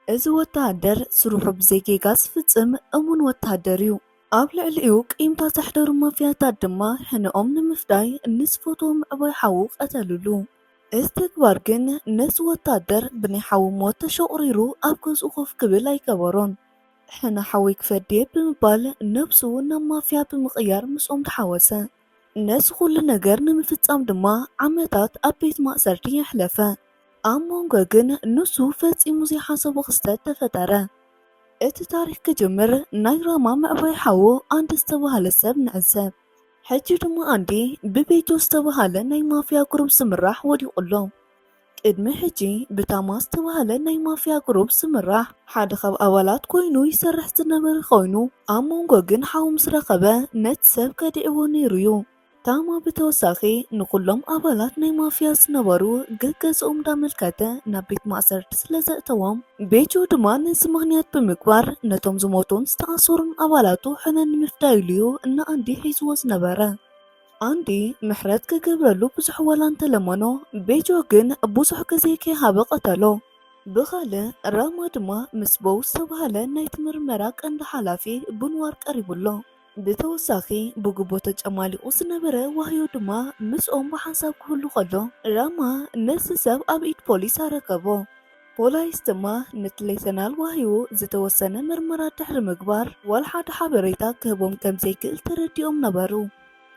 እዚ ወተሃደር ስርሑ ብዘይ ጌጋ ዝፍጽም እሙን ወተሃደር እዩ። ኣብ ልዕሊኡ ቂምታ ዘሕደሩ ማፍያታት ድማ ሕነኦም ንምፍዳይ ንዝፈትዎ ምዕባይ ሓዉ ቀተልሉ። እዚ ተግባር ግን ነዚ ወተሃደር ብናይ ሓዉ ሞት ተሸቑሪሩ ኣብ ገዝኡ ኮፍ ክብል ኣይገበሮን። ሕነ ሓወይ ክፈድየ ብምባል ነብሱ ናብ ማፍያ ብምቕያር ምስኦም ተሓወሰ። ነዚ ኩሉ ነገር ንምፍጻም ድማ ዓመታት ኣብ ቤት ማእሰርቲ የሕለፈ። ኣብ መንጎ ግን ንሱ ፈጺሙ ዘይሓሰቦ ክስተት ተፈጠረ። እቲ ታሪኽ ክጅምር ናይ ራማ ምዕባይ ሓዉ ኣንዲ ዝተባህለ ሰብ ንዕዘብ። ሕጂ ድማ ኣንዲ ብቤጆ ዝተባህለ ናይ ማፍያ ግሩፕ ዝምራሕ ወዲቑ ኣሎ። ቅድሚ ሕጂ ብታማ ዝተባህለ ናይ ማፍያ ግሩፕ ዝምራሕ ሓደ ካብ ኣባላት ኮይኑ ይሰርሕ ዝነበረ ኮይኑ፣ ኣብ መንጎ ግን ሓው ምስ ረኸበ ነቲ ሰብ ከዲዕዎ ነይሩ እዩ። ታማ ብተወሳኺ ንኩሎም ኣባላት ናይ ማፍያ ዝነበሩ ገገዝኦም እንዳመልከተ ናብ ቤት ማእሰርቲ ስለ ዘእተዎም፣ ቤጆ ድማ ነዚ ምኽንያት ብምግባር ነቶም ዝሞቱን ዝተኣሰሩን ኣባላቱ ሕነ ንምፍዳይ ኢሉ እዩ ንኣንዲ ሒዝዎ ዝነበረ። ኣንዲ ምሕረት ክገብረሉ ብዙሕ ዋላ እንተለመኖ፣ ቤጆ ግን ብዙሕ ግዜ ከይሃበ ቀተሎ። ብኻልእ፣ ራማ ድማ ምስ ቦው ዝተባህለ ናይቲ ምርመራ ቀንዲ ሓላፊ ብንዋር ቀሪቡ ኣሎ። ብተወሳኺ፣ ብግቦ ተጨማሊቑ ዝነበረ ዋህዮ ድማ ምስኦም ብሓንሳብ ክህሉ ከሎ፣ ራማ ነዚ ሰብ ኣብ ኢድ ፖሊስ ኣረከቦ። ፖላይስ ድማ ነቲ ሌተናል ዋህዮ ዝተወሰነ ምርመራ ድሕሪ ምግባር፣ ዋላ ሓደ ሓበሬታ ክህቦም ከም ዘይክእል ተረዲኦም ነበሩ።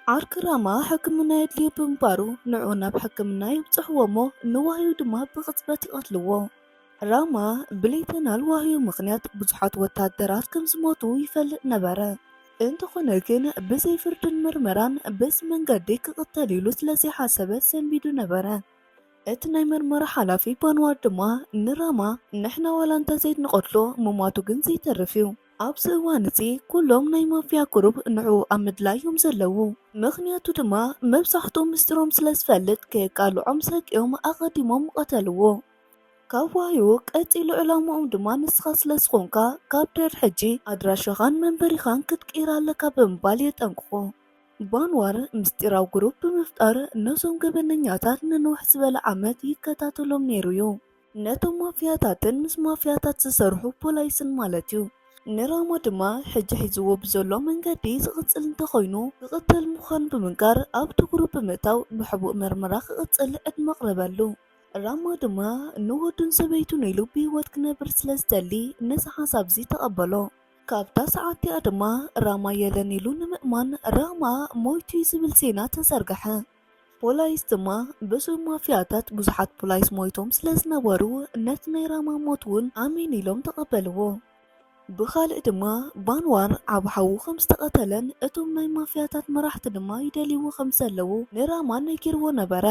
ዓርኪ ራማ ሕክምና የድልዮ ብምንባሩ፣ ንዕኡ ናብ ሕክምና የብጽሕዎ እሞ፣ ንዋህዮ ድማ ብቕጽበት ይቐትልዎ። ራማ ብሌተናል ዋህዮ ምኽንያት ብዙሓት ወታደራት ከም ዝሞቱ ይፈልጥ ነበረ። እንተኾነ ግን፣ ብዘይ ፍርድን ምርመራን በዚ መንገዲ ክቕተል ኢሉ ስለ ዘይሓሰበ ሰንቢዱ ነበረ። እቲ ናይ መርመራ ሓላፊ ባንዋር ድማ ንራማ፣ "ንሕና ዋላ እንተ ዘይንቐትሎ፣ ምሟቱ ግን ዘይተርፍ እዩ። ኣብዚ እዋን እዚ ኩሎም ናይ ማፍያ ግሩፕ ንዕኡ ኣብ ምድላይ እዮም ዘለዉ። ምኽንያቱ ድማ መብዛሕትኡ ምስጢሮም ስለ ዝፈልጥ፣ ከየቃልዖም ሰጊኦም ኣቐዲሞም ቀተልዎ። ካብ ዋህዮ ቀጺሉ ዕላምኦም ድማ ንስኻ ስለ ዝኾንካ፣ ካብ ድሕሪ ሕጂ ኣድራሻኻን መንበሪኻን ክትቅይር ኣለካ" ብምባል የጠንቅቖ። ባንዋር ምስጢራዊ ግሩፕ ብምፍጣር ነዞም ገበነኛታት ንንውሕ ዝበለ ዓመት ይከታተሎም ነይሩ እዩ። ነቶም ማፍያታትን ምስ ማፍያታት ዝሰርሑ ፖላይስን ማለት እዩ። ንራማ ድማ ሕጂ ሒዝዎ ብዘሎ መንገዲ ዝቕጽል እንተኾይኑ ክቕተል ምዃኑ ብምንጋር ኣብቲ ግሩፕ ብምእታው ብሕቡእ መርመራ ክቕጽል ዕድመ ኣቕረበሉ። ራማ ድማ ንወዱን ሰበይቱን ኢሉ ብህይወት ክነብር ስለ ዝደሊ ነዚ ሓሳብ እዚ ተቐበሎ። ካብታ ሰዓት እቲኣ ድማ ራማ የለን ኢሉ ንምእማን ራማ ሞይቱ እዩ ዝብል ዜና ተዘርግሐ። ፖላይስ ድማ በዞም ማፍያታት ብዙሓት ፖላይስ ሞይቶም ስለ ዝነበሩ ነቲ ናይ ራማ ሞት እውን ኣሜን ኢሎም ተቐበልዎ። ብኻልእ ድማ ባንዋር ዓቢ ሓዉ ከም ዝተቐተለን እቶም ናይ ማፍያታት መራሕቲ ድማ ይደልይዎ ከም ዘለዉ ንራማ ነጊርዎ ነበረ።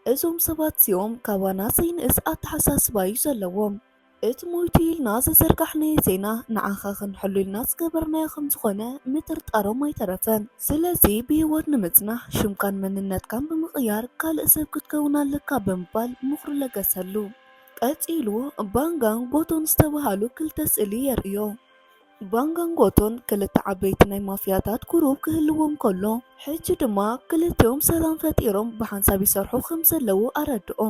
እዞም ሰባት እዚኦም ካባና ዘይንእስ ኣተሓሳስባ እዩ ዘለዎም። እቲ ሞይቱ ኢልና ዘዘርጋሕናዮ ዜና ንዓኻ ክንሕሉ ኢልና ዝገበርናዮ ከም ዝኾነ ምጥርጣሮም ኣይተረፈን። ስለዚ ብህይወት ንምጽናሕ ሽምካን መንነትካን ብምቕያር ካልእ ሰብ ክትከውን ኣለካ ብምባል ምኽሩ ለገሰሉ። ቀጺሉ ባንጋን ጎቶን ዝተባሃሉ ክልተ ስእሊ የርእዮ። ባንጋን ጎቶን ክልተ ዓበይቲ ናይ ማፍያታት ግሩፕ ክህልዎም ከሎ፣ ሕጂ ድማ ክልቲኦም ሰላም ፈጢሮም ብሓንሳብ ይሰርሑ ከም ዘለዉ ኣረድኦ።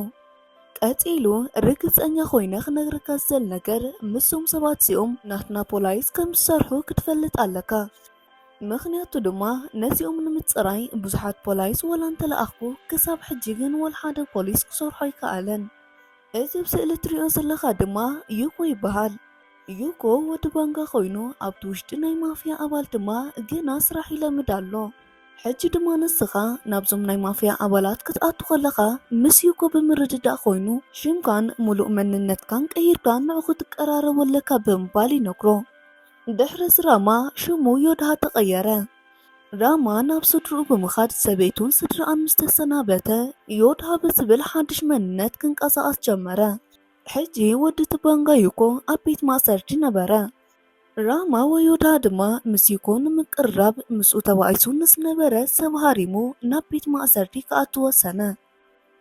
ቀጺሉ፣ "ርግጸኛ ኮይነ ክነግረካ ዝደሊ ነገር፣ ምስዞም ሰባት እዚኦም ናትና ፖላይስ ከም ዝሰርሑ ክትፈልጥ ኣለካ። ምኽንያቱ ድማ ነዚኦም ንምጽራይ ብዙሓት ፖላይስ ዋላ እንተለኣኽኩ፣ ክሳብ ሕጂ ግን ዋላ ሓደ ፖሊስ ክሰርሖ ኣይከኣለን። እዚ ኣብ ስእሊ እትሪኦ ዘለኻ ድማ ዩኮ ይበሃል። ዩኮ ወዲ ባንጋ ኮይኑ ኣብቲ ውሽጢ ናይ ማፍያ ኣባል ድማ ገና ስራሕ ይለምድ ኣሎ። ሕጂ ድማ ንስኻ ናብዞም ናይ ማፍያ ኣባላት ክትኣቱ ከለኻ ምስ ዩኮ ብምርድዳእ ኮይኑ ሽምካን ሙሉእ መንነትካን ቀይርካ ንዑ ክትቀራረቡ ኣለካ" ብምባል ይነግሮ። ድሕሪ እዚ ራማ ሽሙ ዮድሃ ተቐየረ። ራማ ናብ ስድርኡ ብምኻድ ሰበይቱን ስድራኣን ምስ ተሰናበተ፣ ዮድሃ ብዝብል ሓድሽ መንነት ክንቀሳቐስ ጀመረ። ሕጂ ወዲ እቲ ባንጋ ዩኮ ኣብ ቤት ማእሰርቲ ነበረ። ራማ ወዮድሃ ድማ ምስ ዩኮ ንምቅርራብ ምስኡ ተባኢሱ ንዝነበረ ሰብ ሃሪሙ ናብ ቤት ማእሰርቲ ክኣቱ ወሰነ።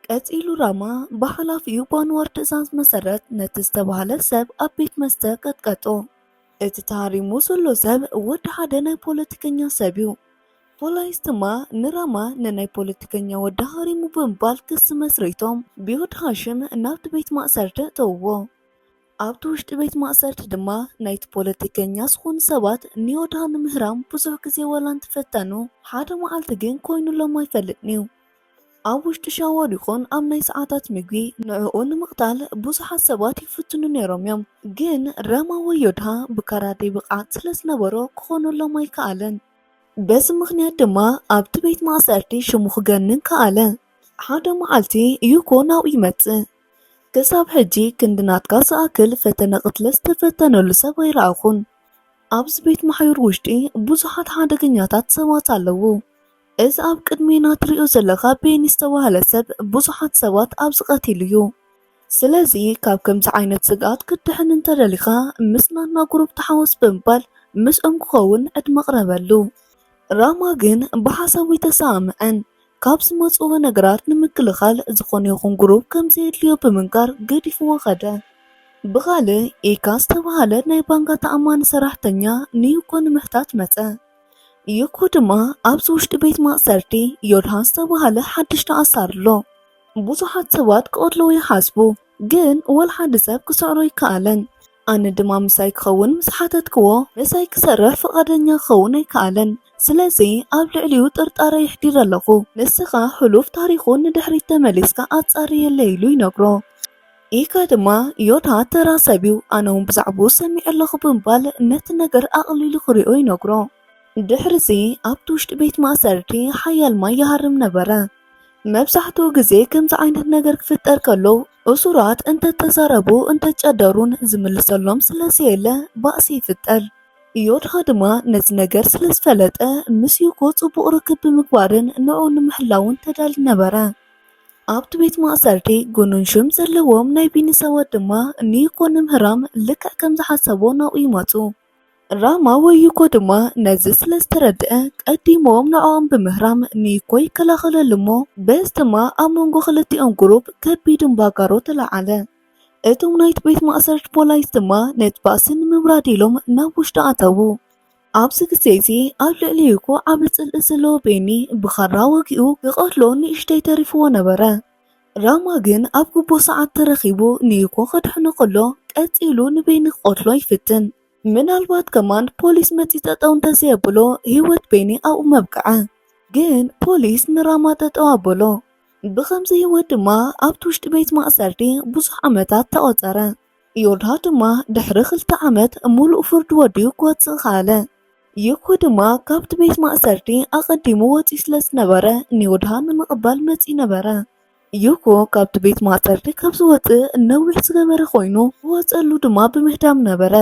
ቀጺሉ ራማ ብሓላፊኡ ባንዋር ትእዛዝ መሰረት ነቲ ዝተባህለ ሰብ ኣብ ቤት መስተ ቀጥቀጦ። እቲ ተሃሪሙ ዘሎ ሰብ ወዲ ሓደ ናይ ፖለቲከኛ ሰብ እዩ። ፖላይስ ድማ ንራማ ንናይ ፖለቲከኛ ወዲ ሃሪሙ ብምባል ክሲ መስሪቶም ብዮድሃ ሽም ናብቲ ቤት ማእሰርቲ እተውዎ። ኣብቲ ውሽጢ ቤት ማእሰርቲ ድማ ናይቲ ፖለቲከኛ ዝኾኑ ሰባት ንዮድሃ ንምህራም ብዙሕ ግዜ ዋላ እንተፈተኑ፣ ሓደ መዓልቲ ግን ኮይኑሎም ኣይፈልጥን እዩ። ኣብ ውሽጢ ሻወር ይኹን ኣብ ናይ ሰዓታት ምግቢ ንዕኡ ንምቕታል ብዙሓት ሰባት ይፍትኑ ነይሮም እዮም። ግን ራማ ወይ ዮድሃ ብካራቴ ብቕዓት ስለ ዝነበሮ ክኾነሎም ኣይከኣለን። በዚ ምኽንያት ድማ ኣብቲ ቤት ማእሰርቲ ሽሙ ክገንን ከኣለ። ሓደ መዓልቲ ዩኮ ናብኡ ይመጽእ። ክሳብ ሕጂ ክንዲ ናትካ ዝኣክል ፈተነ ቅትለት ዝተፈተነሉ ሰብ ኣይረኣኹን። ኣብዚ ቤት ማሕዩር ውሽጢ ብዙሓት ሓደገኛታት ሰባት ኣለዉ። እዚ ኣብ ቅድሜና ትሪኦ ዘለኻ ቤኒ ዝተባህለ ሰብ ብዙሓት ሰባት ኣብዚ ቀቲሉ እዩ። ስለዚ ካብ ከምዚ ዓይነት ስግኣት ክትድሕን እንተደሊኻ ምስ ናትና ግሩፕ ተሓወስ ብምባል ምስኦም ክኸውን ዕድመ ኣቕረበሉ። ራማ ግን ብሓሳቡ ኣይተሰማምዐን። ካብ ዝመጽዎ ነገራት ንምክልኻል ዝኾነ ይኹን ግሩፕ ከም ዘየድልዮ ብምንጋር ገዲፍዎ ከደ። ብኻልእ ኢካ ዝተባህለ ናይ ባንጋ ተኣማኒ ሰራሕተኛ ንዩኮ ንምሕታት መጸ። ዩኮ ድማ ኣብዚ ውሽጢ ቤት ማእሰርቲ ዮድሃ ዝተባህለ ሓድሽ ተኣሳሪ ኣሎ። ብዙሓት ሰባት ክቐትልዎ ይሓስቡ፣ ግን ወላ ሓደ ሰብ ክስዕሮ ኣይከኣለን። ኣነ ድማ ምሳይ ክኸውን ምስ ሓተትክዎ፣ ምሳይ ክሰርሕ ፍቓደኛ ክኸውን ኣይከኣለን። ስለዚ ኣብ ልዕሊኡ ጥርጣረ የሕዲር ኣለኹ። ንስኻ ሕሉፍ ታሪኹ ንድሕሪት ተመሊስካ ኣጻርየለይ ኢሉ ይነግሮ። ኢካ ድማ ዮድሃ ተራ ሰብ እዩ፣ ኣነ እውን ብዛዕባኡ ሰሚዐ ኣለኹ ብምባል ነቲ ነገር ኣቕሊሉ ክሪኦ ይነግሮ። ድሕሪዚ ኣብቲ ውሽጢ ቤት ማእሰርቲ ሓያል ማይ ይሃርም ነበረ። መብዛሕትኡ ግዜ ከምዚ ዓይነት ነገር ክፍጠር ከሎ እሱራት እንተተዛረቡ እንተጨደሩን ዝምልሰሎም ስለ ዘየለ ባእሲ ይፍጠር። ዮድሃ ድማ ነዚ ነገር ስለ ዝፈለጠ ምስ ዩኮ ጽቡቕ ርክብ ብምግባርን ንዕኡ ንምሕላውን ተዳሊ ነበረ። ኣብቲ ቤት ማእሰርቲ ጉኑን ሽም ዘለዎም ናይ ቢኒ ሰባት ድማ ንዩኮ ንምህራም ልክዕ ከም ዝሓሰቦ ናብኡ ይመጹ። ራማ ወይ ዩኮ ድማ ነዚ ስለ ዝተረድአ ቀዲሞም ንዕኦም ብምህራም ንዩኮ ይከላኸለሉ እሞ በዚ ድማ ኣብ መንጎ ክልቲኦም ግሩፕ ከቢድ እምባጋሮ ተለዓለ። እቶም ናይቲ ቤት ማእሰርቲ ፖላይስ ድማ ነቲ ባእሲ ንምብራድ ኢሎም ናብ ውሽጢ ኣተዉ። ኣብዚ ግዜ እዚ ኣብ ልዕሊ ዩኮ ዓቢ ጽልኢ ዘለዎ ቤኒ ብኻራ ወጊኡ ክቐትሎ ንእሽተይ ተሪፍዎ ነበረ። ራማ ግን ኣብ ግቡእ ሰዓት ተረኺቡ ንዩኮ ከድሕኖ ከሎ ቀጺሉ ንቤኒ ክቐትሎ ይፍትን። ምናልባት ከማን ፖሊስ መጺ ጠጠው እንተዘየብሎ ህይወት ቤኒ ኣብኡ መብቅዐ። ግን ፖሊስ ንራማ ጠጠው ኣበሎ። ብኸምዚ ህይወት ድማ ኣብቲ ውሽጢ ቤት ማእሰርቲ ብዙሕ ዓመታት ተቖጸረ። ዮድሃ ድማ ድሕሪ ክልተ ዓመት ሙሉእ ፍርዲ ወዲኡ ክወጽእ ከኣለ። ዩኮ ድማ ካብቲ ቤት ማእሰርቲ ኣቐዲሙ ወጺኡ ስለ ዝነበረ ንዮድሃ ንምቕባል መጺኡ ነበረ። ዩኮ ካብቲ ቤት ማእሰርቲ ካብ ዝወጽእ ነዊሕ ዝገበረ ኮይኑ ዝወጸሉ ድማ ብምህዳም ነበረ።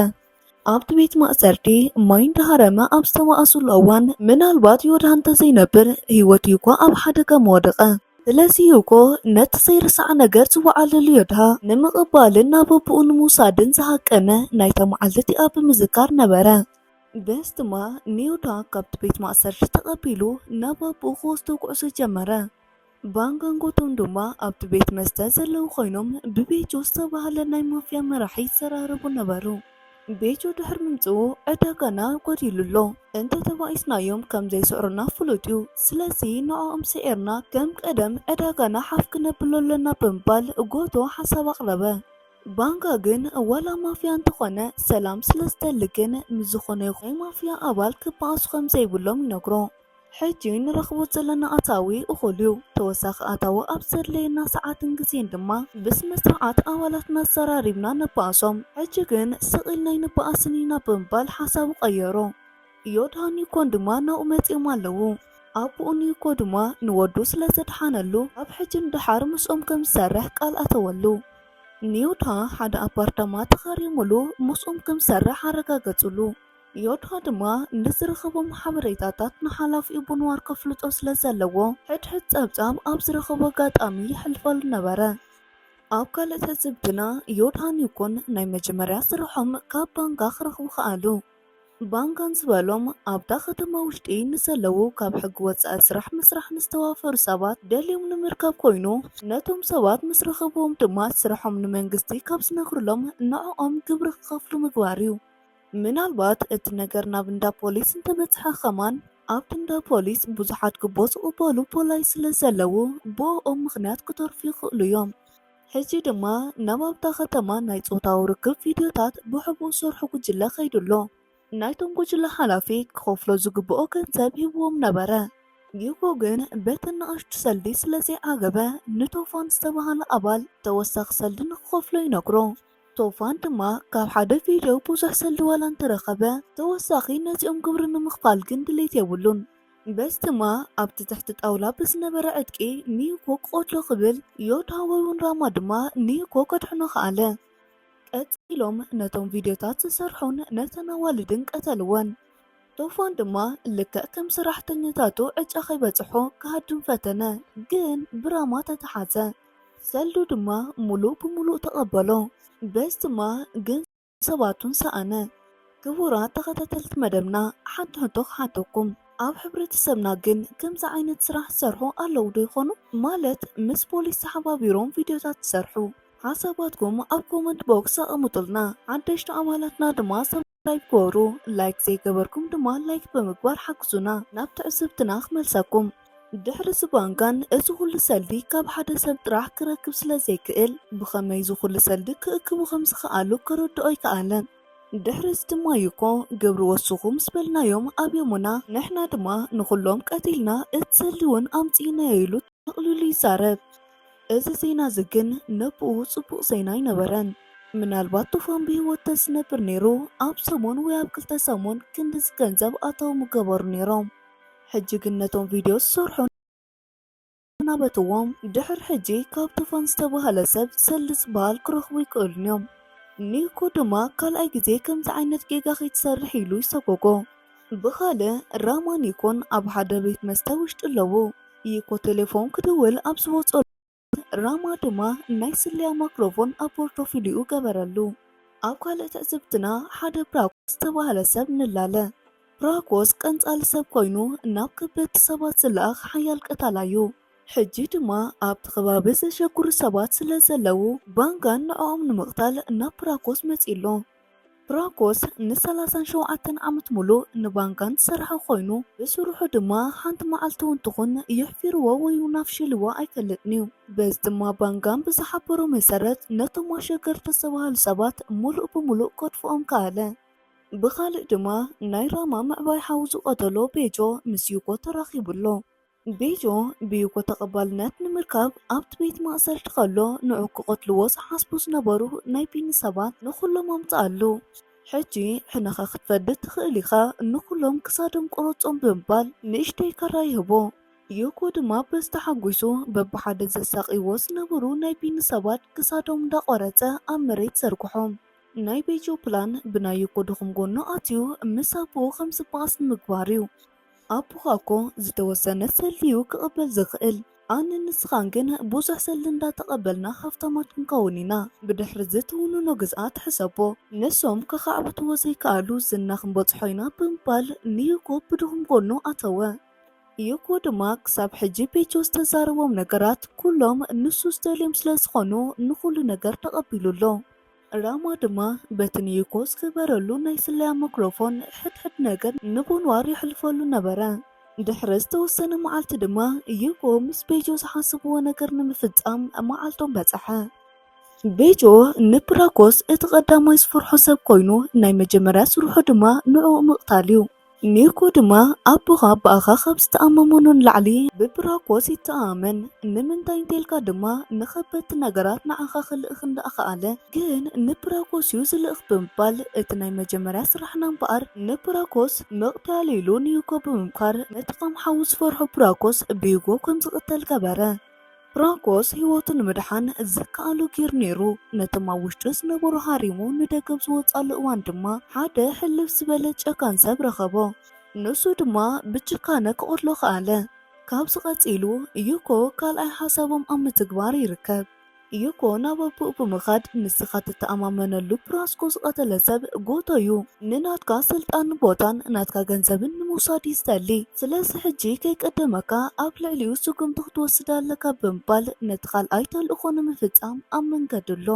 ኣብቲ ቤት ማእሰርቲ ማይ እንዳሃረመ ኣብ ዝተባኣሱሉ እዋን ምናልባት ዮድሃ እንተዘይነብር ህይወት ዩኮ ኣብ ሓደጋ ምወደቐ። ስለዚ ዩኮ ነቲ ዘይርሳዕ ነገር ዝወዓለሉ ዮድሃ ንምቕባልን ናብ ኣቦኡ ንምውሳድን ዝሃቀነ ናይታ መዓልቲ እቲኣ ብምዝካር ነበረ። በዚ ድማ ንዮድሃ ካብቲ ቤት ማእሰርቲ ተቐቢሉ ናብ ኣቦኡ ክወስዶ ጉዕዞ ጀመረ። ባንጋን ጎቶን ድማ ኣብቲ ቤት መስተ ዘለዉ ኮይኖም ብቤጆ ዝተባህለ ናይ ማፍያ መራሒ ይዘራረቡ ነበሩ። ቤጆ ድሕሪ ምምጽኡ ዕዳጋና ጎዲሉ ኣሎ፣ እንተ ተባኢስናዮም ከም ዘይስዕሩና ፍሉጥ እዩ፣ ስለዚ ንዕኦም ስዒርና ከም ቀደም ዕዳጋና ሓፍ ክነብሎ ኣለና ብምባል ጎቶ ሓሳብ ኣቕረበ። ባንጋ ግን ዋላ ማፍያ እንተኾነ ሰላም ስለ ዝደሊ ግን ምስ ዝኾነ ይኹን ናይ ማፍያ ኣባል ክበኣሱ ከም ዘይብሎም ይነግሮ። ሕጂ ንረኽቦ ዘለና ኣታዊ እኹል እዩ። ተወሳኺ ኣታዊ ኣብ ዘድለየና ሰዓትን ግዜን ድማ ብስነ ስርዓት ኣባላትና ኣዘራሪብና ነባእሶም። ሕጂ ግን ስቕ ኢልና ኣይንበኣስን ኢና ብምባል ሓሳቡ ቀየሮ። ዮድሃን ዩኮን ድማ ናብኡ መጺኦም ኣለዉ። ኣቦኡ ንዩኮ ድማ ንወዱ ስለ ዘድሓነሉ ካብ ሕጂ ንደሓር ምስኦም ከም ዝሰርሕ ቃል ኣተወሉ። ንዮድሃ ሓደ ኣፓርታማ ተኻርዮምሉ ምስኦም ከም ዝሰርሕ ኣረጋገጹሉ። ዮድሃ ድማ ንዝረኸቦም ሓበሬታታት ንሓላፊኡ ቡንዋር ከፍልጦ ስለ ዘለዎ ሕድሕድ ጸብጻብ ኣብ ዝረኸቦ ኣጋጣሚ የሕልፈሉ ነበረ። ኣብ ካልእ ትጽብትና ዮድሃን ዩኮን ናይ መጀመርያ ስርሖም ካብ ባንጋ ክረኽቡ ከኣሉ። ባንጋን ዝበሎም ኣብታ ከተማ ውሽጢ ንዘለዉ ካብ ሕጊ ወጻኢ ስራሕ ምስራሕ ንዝተዋፈሩ ሰባት ደልዮም ንምርካብ ኮይኑ ነቶም ሰባት ምስ ረኸብዎም ድማ ስርሖም ንመንግስቲ ካብ ዝነግሩሎም ንዕኦም ግብሪ ክኸፍሉ ምግባር እዩ። ምናልባት እቲ ነገር ናብ እንዳ ፖሊስ እንተበጽሐ ከማን ኣብቲ እንዳ ፖሊስ ብዙሓት ግቦ ዝቕበሉ ፖላይስ ስለ ዘለዉ ብኦም ምኽንያት ክተርፉ ይኽእሉ እዮም። ሕጂ ድማ ናብ ኣብታ ከተማ ናይ ጾታዊ ርክብ ቪድዮታት ብሕቡእ ዝሰርሑ ጉጅለ ከይዱ ኣሎ። ናይቶም ጉጅለ ሓላፊ ክኸፍሎ ዝግብኦ ገንዘብ ሂብዎም ነበረ። ዩኮ ግን በተን ንኣሽቱ ሰልዲ ስለ ዘይዓገበ ንቶፋን ዝተባህለ ኣባል ተወሳኺ ሰልዲ ንክኸፍሎ ይነግሮ። ቶፋን ድማ ካብ ሓደ ቪድዮ ብዙሕ ሰልዲ ዋላ እንተረኸበ ተወሳኺ ነዚኦም ግብሪ ንምኽፋል ግን ድሌት የብሉን። በዚ ድማ ኣብቲ ትሕቲ ጣውላ ብዝነበረ ዕጥቂ ንዩኮ ክቐትሎ ክብል ዮዳ ወይ እውን ራማ ድማ ንዩኮ ከድሕኖ ከኣለ። ቀጺሎም ነቶም ቪድዮታት ዝሰርሑን ነተን ኣዋልድን ቀተልወን። ቶፋን ድማ ልክዕ ከም ሰራሕተኛታቱ ዕጫ ከይበጽሖ ክሃድም ፈተነ፣ ግን ብራማ ተተሓዘ። ሰልዱ ድማ ሙሉእ ብሙሉእ ተቐበሎ። በዚ ድማ ግን ሰባቱን ሰኣነ። ክቡራት ተኸታተልቲ መደብና፣ ሓንቲ ሕቶ ክሓተኩም። ኣብ ሕብረተሰብና ግን ከምዚ ዓይነት ስራሕ ዝሰርሑ ኣለዉ ዶ ይኾኑ? ማለት ምስ ፖሊስ ተሓባቢሮም ቪድዮታት ዝሰርሑ? ሓሳባትኩም ኣብ ኮመንት ቦክስ ኣቐምጡልና። ሓደሽቲ ኣባላትና ድማ ሰብስክራይብ ግበሩ። ላይክ ዘይገበርኩም ድማ ላይክ ብምግባር ሓግዙና። ናብ ትዕዝብትና ክመልሰኩም። ድሕሪ እዚ ባንጋን እዚ ኩሉ ሰልዲ ካብ ሓደ ሰብ ጥራሕ ክረክብ ስለ ዘይክእል፣ ብኸመይ እዚ ኩሉ ሰልዲ ክእክቡ ከም ዝኸኣሉ ክርድኦ ኣይከኣለን። ድሕሪ እዚ ድማ ዩኮ፣ ግብሪ ወስኹ ምስ በልናዮም ኣብዮሙና፣ ንሕና ድማ ንኹሎም ቀቲልና፣ እቲ ሰልዲ እውን ኣምጺእናዮ ኢሉ ተቕሊሉ ይዛረብ። እዚ ዜና እዚ ግን ነብኡ ጽቡቕ ዜና ኣይነበረን። ምናልባት ቶፋን ብህይወት ተዝነብር ነይሩ፣ ኣብ ሰሙን ወይ ኣብ ክልተ ሰሙን ክንድዚ ገንዘብ ኣታዊ ምገበሩ ነይሮም። ሕጂ ግን ነቶም ቪድዮ ዝሰርሑ እናበትዎም፣ ድሕሪ ሕጂ ካብ ቶፋን ዝተባህለ ሰብ ሰልዲ ዝበሃል ክረኽቡ ኣይክእሉን እዮም። ኒኮ ድማ ካልኣይ ግዜ ከምዚ ዓይነት ጌጋ ከይትሰርሕ ኢሉ ይሰጎጎ። ብኻልእ፣ ራማ ኒኮን ኣብ ሓደ ቤት መስተ ውሽጢ ኣለዉ። ዩኮ ቴሌፎን ክድውል ኣብ ዝወጸሉ፣ ራማ ድማ ናይ ስለያ ማክሮፎን ኣብ ፖርቶፊሊኡ ገበረሉ። ኣብ ካልእ ትዕዝብትና፣ ሓደ ፕራኮስ ዝተባህለ ሰብ ንላለ። ፕራኮስ ቀንጻሊ ሰብ ኮይኑ፣ ናብ ከበድቲ ሰባት ዝለኣኽ ሓያል ቀታላዩ። ሕጂ ድማ ኣብቲ ከባቢ ዘሸግሩ ሰባት ስለ ዘለዉ፣ ባንጋን ንዕኦም ንምቕታል ናብ ፕራኮስ መጺኡ ኣሎ። ፕራኮስ ንሰላሳን ሸውዓተን ዓመት ሙሉእ ንባንጋን ዝሰርሐ ኮይኑ፣ ብስርሑ ድማ ሓንቲ መዓልቲ እውን ትኹን የሕፊርዎ ወይ እውን ኣፍሽልዎ ኣይፈልጥን እዩ። በዚ ድማ ባንጋን ብዝሓበሮ መሰረት ነቶም ኣሸገርቲ ዝተባህሉ ሰባት ሙሉእ ብሙሉእ ከጥፍኦም ከኣለ። ብኻልእ ድማ ናይ ራማ ምዕባይ ሓው ዝቐተሎ ቤጆ ምስ ዩኮ ተራኺቡ ኣሎ። ቤጆ ብዩኮ ተቐባልነት ንምርካብ ኣብቲ ቤት ማእሰርቲ ከሎ ንዑ ክቐትልዎ ዝሓስቡ ዝነበሩ ናይ ቢኒ ሰባት ንኹሎም ኣምጽኣሉ። ሕጂ ሕነኻ ክትፈዲ ትኽእል ኢኻ፣ ንኹሎም ክሳዶም ቁረጾም ብምባል ንእሽተይ ካራ ይህቦ። ዩኮ ድማ በዚ ተሓጒሱ በብሓደ ዘሳቕይዎ ዝነበሩ ናይ ቢኒ ሰባት ክሳዶም እንዳቖረጸ ኣብ መሬት ዘርግሖም። ናይ ቤጆ ፕላን ብናይ ዩኮ ድኹም ጎኑ ኣትዩ ምስ ኣቦኡ ከም ዝበኣስ ንምግባር እዩ። ኣቦኻ እኮ ዝተወሰነ ሰልዲ እዩ ክቕበል ዝኽእል። ኣነን ንስኻን ግን ብዙሕ ሰልዲ እንዳተቐበልና ሃፍታማት ክንከውን ኢና። ብድሕሪ እዚ ትውንኖ ግዝኣት ሕሰቦ። ንሶም ከኻዕብትዎ ዘይከኣሉ ዝና ክንበጽሖ ኢና ብምባል ንዩኮ ብድኹም ጎኑ ኣተወ። ዩኮ ድማ ክሳብ ሕጂ ቤጆ ዝተዛረቦም ነገራት ኩሎም ንሱ ዝደልዮም ስለ ዝኾኑ ንኹሉ ነገር ተቐቢሉ ኣሎ። ራማ ድማ በቲ ንዩኮ ዝገበረሉ ናይ ስለያ ማክሮፎን ሕድሕድ ነገር ንቦንዋር የሕልፈሉ ነበረ። ድሕሪ ዝተወሰነ መዓልቲ ድማ ዩኮ ምስ ቤጆ ዝሓስብዎ ነገር ንምፍጻም መዓልቶም በጸሐ። ቤጆ ንፕራኮስ እቲ ቀዳማይ ዝፈርሖ ሰብ ኮይኑ ናይ መጀመርያ ስርሑ ድማ ንዕኡ ምቕታል እዩ። ኒኮ ድማ ኣቦኻ ብኣኻ ካብ ዝተኣማመኖ ንላዕሊ ብፕራኮስ ይተኣማመን። ንምንታይ እንተልካ ድማ ንኸበድቲ ነገራት ንዓኻ ክልእኽ እንዳኸኣለ ግን ንፕራኮስ እዩ ዝልእኽ ብምባል እቲ ናይ መጀመርያ ስራሕና እምበኣር ንፕራኮስ መቕተሊ ኢሉ ንዩኮ ብምምካር ነቲ ከም ሓዉ ዝፈርሖ ፕራኮስ ብዩኮ ከም ዝቕተል ገበረ። ፕራኮስ ህይወቱ ንምድሓን ዝከኣሎ ገይሩ ነይሩ። ነቶም ኣብ ውሽጢ ዝነበሩ ሃሪሙ ንደገ ብዝወጻሉ እዋን ድማ ሓደ ሕልፍ ዝበለ ጨካን ሰብ ረኸቦ። ንሱ ድማ ብጭካነ ክቐትሎ ከኣለ። ካብዚ ቀጺሉ ዩኮ ካልኣይ ሓሳቦም ኣብ ምትግባር ይርከብ። ዩኮ ናብ ኣቦኡ ብምኻድ ንስኻ ትተኣማመነሉ ፕራኮስ ዝቐተለ ሰብ ጎቶ እዩ። ንናትካ ስልጣን ቦታን ናትካ ገንዘብን ንምውሳድ እዩ ዝደሊ። ስለዚ ሕጂ ከይቀደመካ ኣብ ልዕሊኡ ስጉምቲ ክትወስድ ኣለካ ብምባል ነቲ ካልኣይ ተልእኾ ንምፍጻም ኣብ መንገዲ ኣሎ።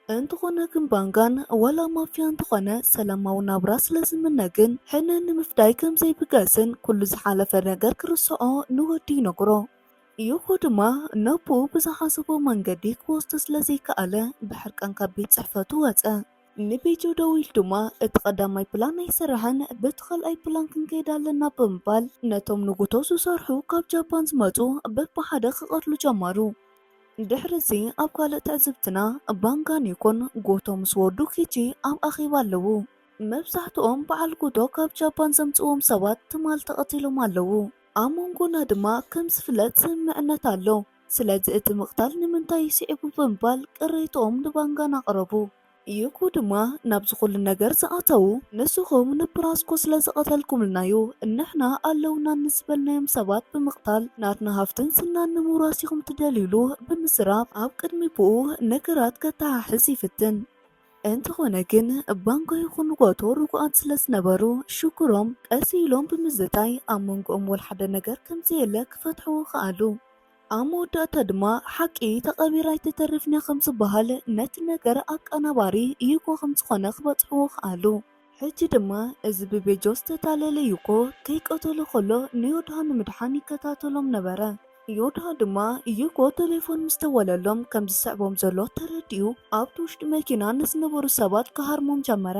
እንተኾነ ግን ባንጋን ዋላ ማፍያ እንተኾነ ሰላማዊ ናብራ ስለ ዝምነ ግን ሕነ ንምፍዳይ ከም ዘይብገስን ኩሉ ዝሓለፈ ነገር ክርስዖ ንወዱ ይነግሮ። ዩኮ ድማ ነቦኡ ብዝሓሰቦ መንገዲ ክወስዶ ስለ ዘይከኣለ ብሕርቃን ካብ ቤት ጽሕፈቱ ወጸ። ንቤጆ ደዊሉ ድማ እቲ ቀዳማይ ፕላን ኣይሰራሕን፣ በቲ ካልኣይ ፕላን ክንከይድ ኣለና ብምባል ነቶም ንጉቶ ዝሰርሑ ካብ ጃፓን ዝመጹ በብሓደ ክቐትሉ ጀመሩ። ድሕሪ እዚ ኣብ ካልእ ትዕዝብትና ባንጋን ዩኮን ጎቶ ምስ ወዱ ኪቺ ኣብ ኣኼባ ኣለዉ። መብዛሕትኦም በዓል ጎቶ ካብ ጃፓን ዘምጽዎም ሰባት ትማል ተቐቲሎም ኣለዉ። ኣብ መንጎና ድማ ከም ዝፍለጥ ስምምዕነት ኣሎ። ስለዚ እቲ ምቕታል ንምንታይ ይስዒቡ ብምባል ቅሬትኦም ንባንጋን ኣቕረቡ። ዩኮ ድማ ናብዚ ኩሉ ነገር ዝኣተዉ ንስኹም ንብራስኮ ስለ ዝቐተልኩምልና እዩ። ንሕና ኣለውና ንዝበልናዮም ሰባት ብምቕታል ናትና ሃፍትን ዝናን ንምውራስ ኢኹም ትደልዩሉ ብምዝራብ ኣብ ቅድሚ ብኡ ነገራት ከተሓሕዝ ይፍትን። እንተኾነ ግን ባንጋ ይኹን ጎቶ ርጉኣት ስለ ዝነበሩ ሽግሮም ቀስ ኢሎም ብምዝታይ ኣብ መንጎኦም ወላ ሓደ ነገር ከም ዘየለ ክፈትሕዎ ከኣሉ። ኣብ መወዳእታ ድማ ሓቂ ተቐቢራ ኣይትተርፍን እያ ከም ዝበሃል ነቲ ነገር ኣቀናባሪ ዩኮ ከም ዝኾነ ክበጽሕዎ ከኣሉ። ሕጂ ድማ እዚ ብቤጆ ዝተታለለ ዩኮ ከይቀተሎ ከሎ ንዮድሃ ንምድሓን ይከታተሎም ነበረ። ዮድሃ ድማ ዩኮ ቴሌፎን ምስ ደወለሎም ከም ዝስዕቦም ዘሎ ተረዲኡ ኣብቲ ውሽጢ መኪና ንዝነበሩ ሰባት ክሃርሞም ጀመረ።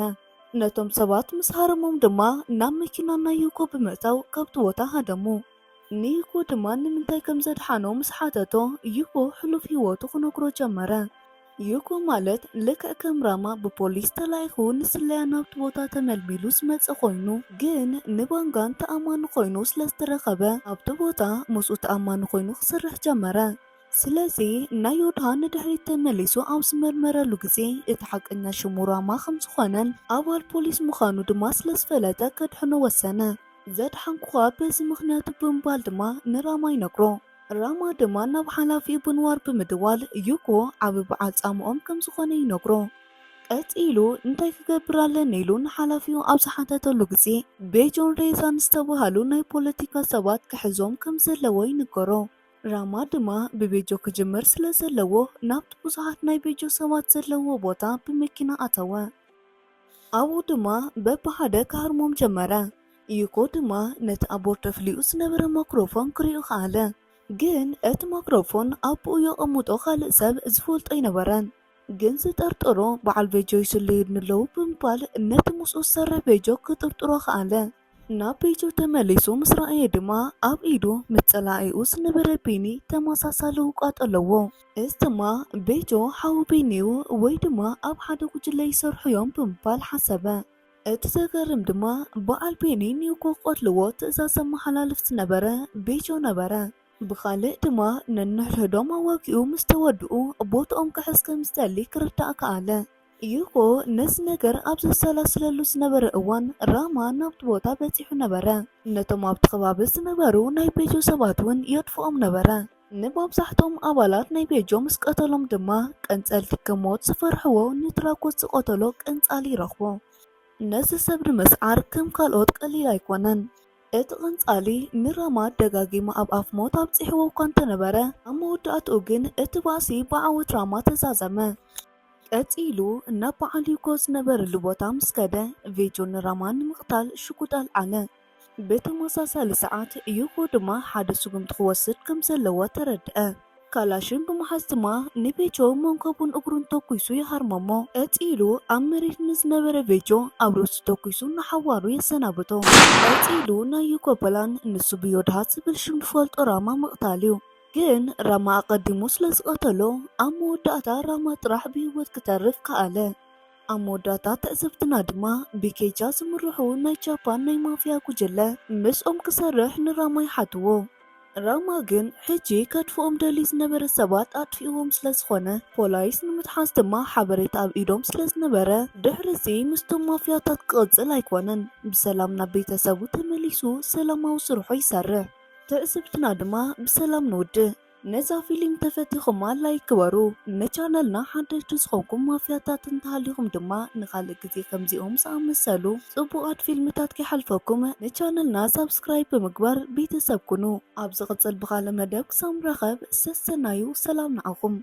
ነቶም ሰባት ምስ ሃረሞም ድማ ናብ መኪና ናይ ዩኮ ብምእታው ካብቲ ቦታ ሃደሙ። ንዩኮ ድማ ንምንታይ ከም ዘድሓኖ ምስ ሓተቶ ዩኮ ሕሉፍ ህይወቱ ክነግሮ ጀመረ። ዩኮ ማለት ልክዕ ከም ራማ ብፖሊስ ተላኢኹ ንስለያ ናብቲ ቦታ ተመልሚሉ ዝመጸ ኮይኑ ግን ንባንጋን ተኣማኒ ኮይኑ ስለ ዝተረኸበ ኣብቲ ቦታ ምስኡ ተኣማኒ ኮይኑ ክሰርሕ ጀመረ። ስለዚ ናይ ዮድሃ ንድሕሪት ተመሊሱ ኣብ ዝመርመረሉ ግዜ እቲ ሓቀኛ ሽሙ ራማ ከም ዝኾነን ኣባል ፖሊስ ምዃኑ ድማ ስለ ዝፈለጠ ከድሕኖ ወሰነ። ዘድሓንኩኻ በዚ ምኽንያት ብምባል ድማ ንራማ ይነግሮ። ራማ ድማ ናብ ሓላፊኡ ብንዋር ብምድዋል ዩኮ ዓቢ በዓል ጻምኦም ከም ዝኾነ ይነግሮ። ቀጺሉ እንታይ ክገብር ኣለኒ ኢሉ ንሓላፊኡ ኣብ ዝሓተተሉ ግዜ ቤጆን ሬዛን ዝተባህሉ ናይ ፖለቲካ ሰባት ክሕዞም ከም ዘለዎ ይንገሮ። ራማ ድማ ብቤጆ ክጅምር ስለ ዘለዎ ናብቲ ብዙሓት ናይ ቤጆ ሰባት ዘለዎ ቦታ ብመኪና ኣተወ። ኣብኡ ድማ በብሓደ ክሃርሞም ጀመረ። ዩኮ ድማ ነቲ ኣብ ቦርድ ተፍሊኡ ዝነበረ ማክሮፎን ክሪኦ ከኣለ። ግን እቲ ማክሮፎን ኣብኡ የቐምጦ ካልእ ሰብ ዝፈልጦ ኣይነበረን። ግን ዝጠርጠሮ በዓል ቤጆ ይስለዩኒ ኣለዉ ብምባል ነቲ ምስኡ ዝሰርሕ ቤጆ ክጥርጥሮ ከኣለ። ናብ ቤጆ ተመሊሱ ምስ ረኣየ ድማ ኣብ ኢዱ ምስ ጸላኢኡ ዝነበረ ቢኒ ተመሳሳሊ ውቃጦ ኣለዎ። እዚ ድማ ቤጆ ሓው ቢኒኡ ወይ ድማ ኣብ ሓደ ጉጅለ ይሰርሑ እዮም ብምባል ሓሰበ። እቲ ዘገርም ድማ በዓል ቢኒ ንዩኮ ክቐትልዎ ትእዛዝ ዘመሓላልፍ ዝነበረ ቤጆ ነበረ። ብኻልእ ድማ ነንሕድሕዶም ኣዋጊኡ ምስ ተወድኡ ቦትኦም ክሕዝ ከም ዝደሊ ክርዳእ ከኣለ። ዩኮ ነዚ ነገር ኣብ ዘሰላስለሉ ዝነበረ እዋን ራማ ናብቲ ቦታ በጺሑ ነበረ። ነቶም ኣብቲ ከባቢ ዝነበሩ ናይ ቤጆ ሰባት እውን የጥፍኦም ነበረ። ንመብዛሕትኦም ኣባላት ናይ ቤጆ ምስ ቀተሎም ድማ ቀንጸልቲ ክሞት ዝፈርሕዎ ንድራኮስ ዝቐተሎ ቀንጻሊ ይረኽቦ። ነዚ ሰብ ንምስዓር ከም ካልኦት ቀሊል ኣይኮነን። እቲ ቀንጻሊ ንራማ ደጋጊሙ ኣብ ኣፍ ሞት ኣብጺሕዎ እኳ እንተነበረ ኣብ መወዳእትኡ ግን እቲ ባእሲ ብዓወት ራማ ተዛዘመ። ቀጺሉ ናብ በዓል ዩኮ ዝነበረሉ ቦታ ምስ ከደ ቬጆ ንራማ ንምቕታል ሽጉጥ ኣልዓለ። ብተመሳሳሊ ሰዓት ዩኮ ድማ ሓደ ስጉምቲ ክወስድ ከም ዘለዎ ተረድአ። ካላሽን ብምሓዝ ድማ ንቤጆ መንከቡን እግሩን ተኩሱ ይሃርመሞ። ቀጺሉ ኣብ መሬት ንዝነበረ ቤጆ ኣብ ርእሱ ተኩሱ ንሓዋሩ የሰናብቶ። ቀጺሉ ናይ ዩኮ ፕላን ንሱ ብዮድሃ ዝብል ሽም ዝፈልጦ ራማ ምቕታል እዩ። ግን ራማ ኣቐዲሙ ስለ ዝቐተሎ ኣብ መወዳእታ ራማ ጥራሕ ብህይወት ክተርፍ ከኣለ። ኣብ መወዳእታ ትዕዝብትና ድማ ብኬጃ ዝምርሑ ናይ ጃፓን ናይ ማፍያ ጉጅለ ምስኦም ክሰርሕ ንራማ ይሓትዎ። ራማ ግን ሕጂ ከጥፍኦም ደልዩ ዝነበረ ሰባት ኣጥፊእዎም ስለ ዝኾነ ፖላይስ ንምትሓዝ ድማ ሓበሬታ ኣብ ኢዶም ስለ ዝነበረ ድሕሪ እዚ ምስቶም ማፍያታት ክቕጽል ኣይኮነን። ብሰላም ናብ ቤተሰቡ ተመሊሱ ሰላማዊ ስርሑ ይሰርሕ። ትዕዝብትና ድማ ብሰላም ንውድእ። ነዛ ፊልም ተፈቲኹማ ላይክ ግበሩ። ንቻነልና ሓደሽቲ ዝኾንኩም ማፍያታት እንተሃሊኹም ድማ ንኻልእ ግዜ ከምዚኦም ዝኣመሰሉ ጽቡቓት ፊልምታት ከይሓልፈኩም ንቻነልና ሳብስክራይብ ብምግባር ቤተሰብ ኩኑ። ኣብ ዝቕጽል ብኻልእ መደብ ክሳብ ንራኸብ ሰሰናዩ ሰላም ንዓኹም።